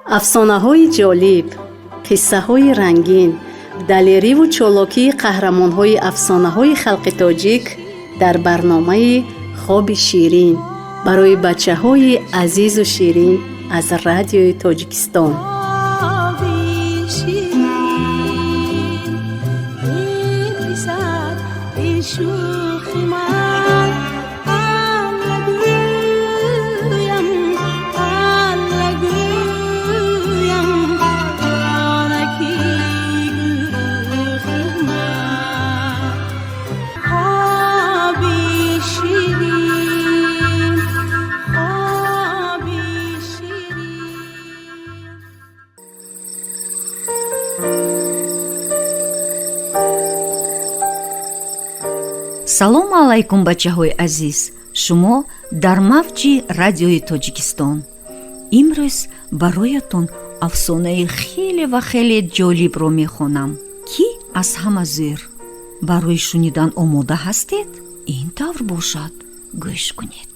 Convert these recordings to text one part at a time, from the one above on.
Афсонаҳои ҷолиб, қиссаҳои рангин, далериву чолокии қаҳрамонҳои афсонаҳои халқи тоҷик дар барномаи «Хоби ширин» барои бачаҳои азизу ширин аз Радиои Тоҷикистон. Хоби ширин, эй писар, эй шӯхи ман, Алла гӯям, Алла гӯям, ҷонаки гулрухи ман. Хоби ширин, хоби ширин. Салому алайкум, бачаҳои азиз! Шумо дар мавҷи Радиои Тоҷикистон. Имрӯз бароятон афсонаи хеле ва хеле ҷолибро мехонам. Кӣ аз ҳама зӯр? Барои шунидан омода ҳастед? Ин тавр бошад, гӯш кунед.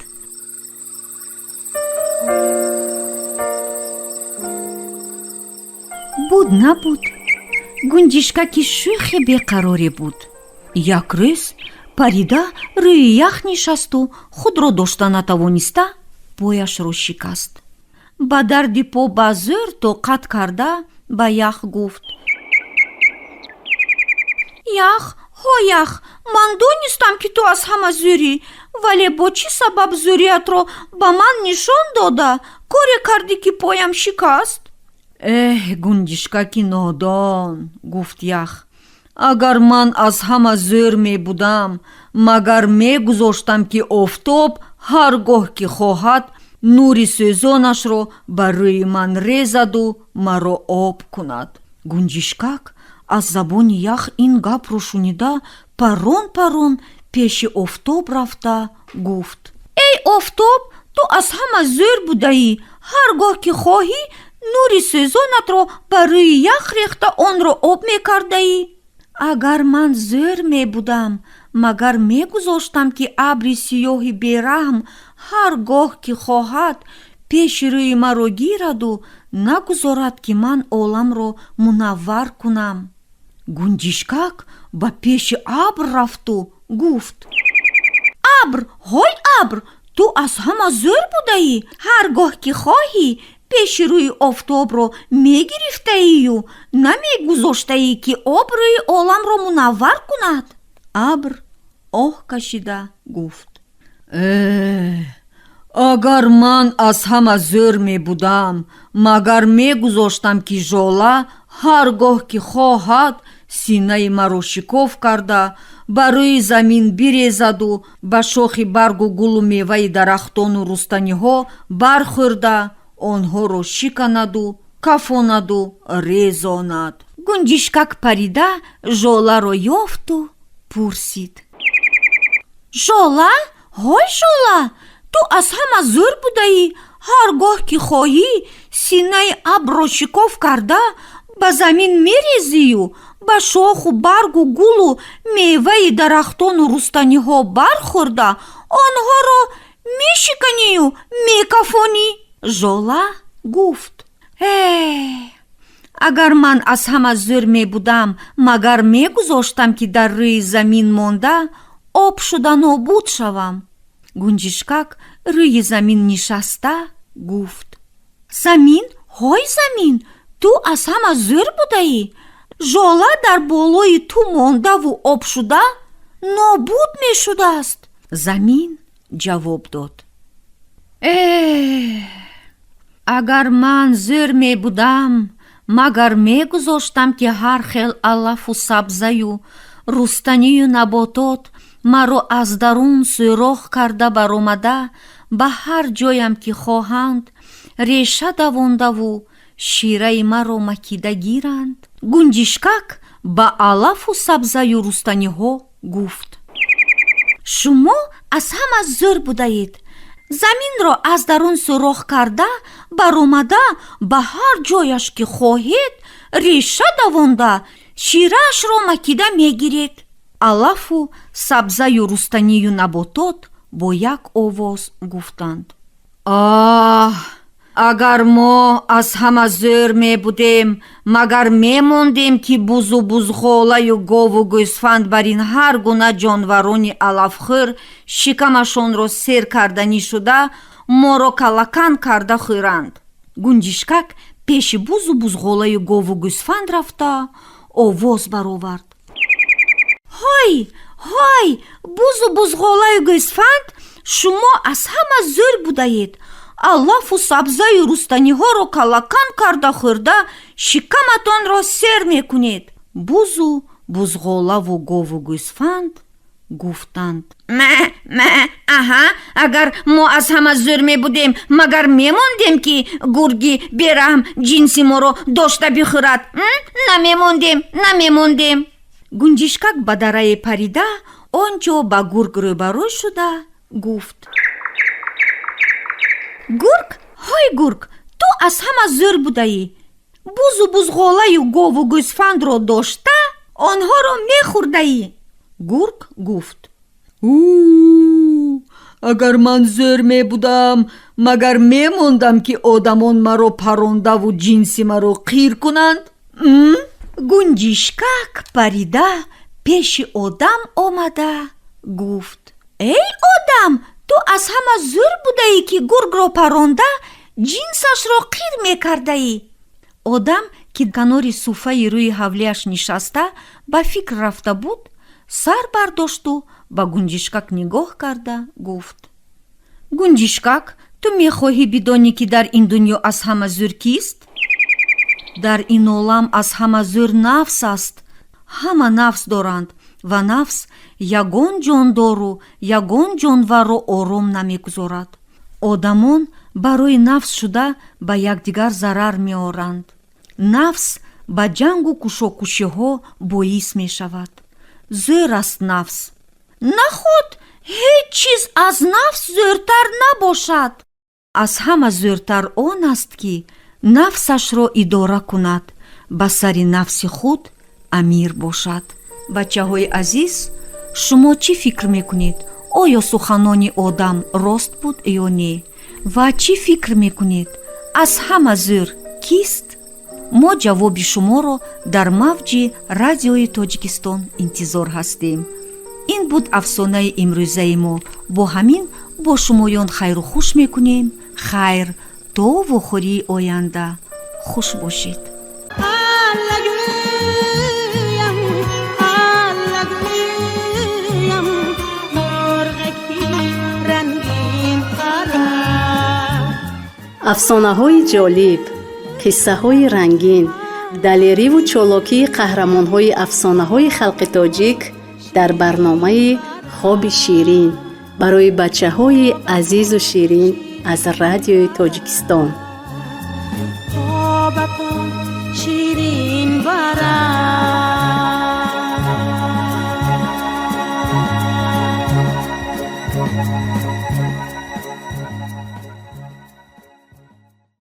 Буд, набуд, гунҷишкаки шӯхи беқароре буд. Як рӯз парида рӯи ях нишасту худро дошта натавониста, пояшро шикаст. Ба дарди по ба зӯр тоқат карда, ба ях гуфт: «Ях, ҳо ях, ман донистам, ки ту аз ҳама зӯрӣ, вале бо чӣ сабаб зӯриятро ба ман нишон дода, коре кардӣ, ки поям шикаст?» «Эҳ, гунҷишкаки нодон, — гуфт ях, — агар ман аз ҳама зӯр мебудам, магар мегузоштам, ки офтоб ҳар гоҳ ки хоҳад, нури сӯзонашро ба рӯи ман резаду маро об кунад?» Гунҷишкак аз забони ях ин гапро шунида, парон парон пеши офтоб рафта гуфт: «Эй офтоб, ту аз ҳама зӯр будаӣ, ҳар гоҳ ки хоҳӣ, нури сӯзонатро ба рӯи ях рехта, онро об мекардаӣ. Агар ман зӯр мебудам, магар мегузоштам, ки абри сиёҳи бераҳм ҳар гоҳ ки хоҳад, пеши рӯи маро гираду нагузорад, ки ман оламро мунаввар кунам?» Гунҷишкак ба пеши абр рафту гуфт: «Абр, ҳой абр, ту аз ҳама зӯр будаӣ, ҳар гоҳ ки хоҳӣ, пеши рӯи офтобро мегирифтаию намегузоштаӣ, ки об рӯи оламро мунаввар кунад». Абр оҳ кашида гуфт: «Э, агар ман аз ҳама зӯр мебудам, магар мегузоштам, ки жола ҳар гоҳ ки хоҳад, синаи маро шикоф карда, ба рӯи замин бирезаду ба шохи баргу гулу меваи дарахтону рустаниҳо бархӯрда, онҳоро шиканаду кафонаду резонад?» Гунҷишкак парида жоларо ёфту пурсид: «Жола, ҳой жола, ту аз ҳама зӯр будаӣ, ҳар гоҳ ки хоҳӣ, синаи абрро шикоф карда, ба замин мерезию ба шоху баргу гулу меваи дарахтону рустаниҳо бархӯрда, онҳоро мешиканию мекафонӣ». Жола гуфт: «Э, агар ман аз ҳама зӯр мебудам, магар мегузоштам, ки дар рӯи замин монда, об шуда нобуд шавам?» Гунҷишкак рӯи замин нишаста гуфт: «Замин, ҳой замин, ту аз ҳама зӯр будаӣ, жола дар болои ту мондаву об шуда нобуд мешудааст». Замин ҷавоб дод: «Э, агар ман зӯр мебудам, магар мегузоштам, ки ҳар хел алафу сабзаю рустанию наботот маро аз дарун сӯрох карда баромада, ба ҳар ҷоям ки хоҳанд, реша давондаву шираи маро макида гиранд?» Гунҷишкак ба алафу сабзаю рустаниҳо гуфт: «Шумо аз ҳама зӯр будаед, заминро аз дарун сӯрох карда баромада, ба ҳар ҷояш ки хоҳед, реша давонда, шираашро макида мегиред». Алафу сабзаю рустанию наботот бо як овоз гуфтанд: «Аҳ, Агар мо аз ҳама зӯр мебудем, магар мемондем, ки бузу бузғолаю гову гӯсфанд бар ин ҳар гуна ҷонварони алафхӯр шикамашонро сер карданӣ шуда, моро калакан карда хӯранд? Гунҷишкак пеши бузу бузғолаю гову гӯсфанд рафта, овоз баровард: «Ҳой, ҳой, бузу бузғолаю гӯсфанд, шумо аз ҳама зӯр будаед, алафу сабзаю рустаниҳоро калакан карда хӯрда, шикаматонро сер мекунед». Бузу бузғолаву гову гӯсфанд гуфтанд: «Мә, мә, аҳа, агар мо аз ҳама зӯр мебудем, магар мемондем, ки гурги бераҳм ҷинси моро дошта бихӯрад? Намемондем, намемондем». Гунҷишкак ба дарае парида, он ҷо ба гург рӯбарӯ шуда гуфт: «Гург, ҳой гург, ту аз ҳама зӯр будаӣ, бузу бузғолаю гову гӯсфандро дошта, онҳоро мехӯрдаӣ». Гург гуфт: «У, агар ман зӯр мебудам, магар мемондам, ки одамон маро парондаву ҷинси маро қир кунанд?» Гунҷишкак парида пеши одам омада гуфт: «Эй одам, ту аз ҳама зӯр будаӣ, ки гургро паронда, ҷинсашро қир мекардаӣ». Одам, ки канори суфаи рӯи ҳавлиаш нишаста, ба фикр рафта буд, сар бардошту ба гунҷишкак нигоҳ карда гуфт: «Гунҷишкак, ту мехоҳӣ бидонӣ, ки дар ин дунё аз ҳама зӯр кист? Дар ин олам аз ҳама зӯр нафс аст. Ҳама нафс доранд ва нафс ягон ҷондору ягон ҷонварро ором намегузорад. Одамон барои нафс шуда ба якдигар зарар меоранд. Нафс ба ҷангу кушокушиҳо боис мешавад. Зӯр аст нафс. Наход ҳеҷ чиз аз нафс зӯртар набошад? Аз ҳама зӯртар он аст, ки нафсашро идора кунад, ба сари нафси худ амир бошад». Бачаҳои азиз, шумо чӣ фикр мекунед? Оё суханони одам рост буд ё не? Ва чӣ фикр мекунед, аз ҳама зӯр кист? Мо ҷавоби шуморо дар мавҷи Радиои Тоҷикистон интизор ҳастем. Ин буд афсонаи имрӯзаи мо. Бо ҳамин бо шумоён хайру хуш мекунем. Хайр, то вохӯрии оянда, хуш бошед. Аллагӯям, аллагӯям, мурғаки рангин пара. Афсонаҳои ҷолиб, қиссаҳои рангин, далериву чолокии қаҳрамонҳои афсонаҳои халқи тоҷик дар барномаи «Хоби ширин» барои бачаҳои азизу ширин аз Радиои Тоҷикистон. Хобатон ширин барад.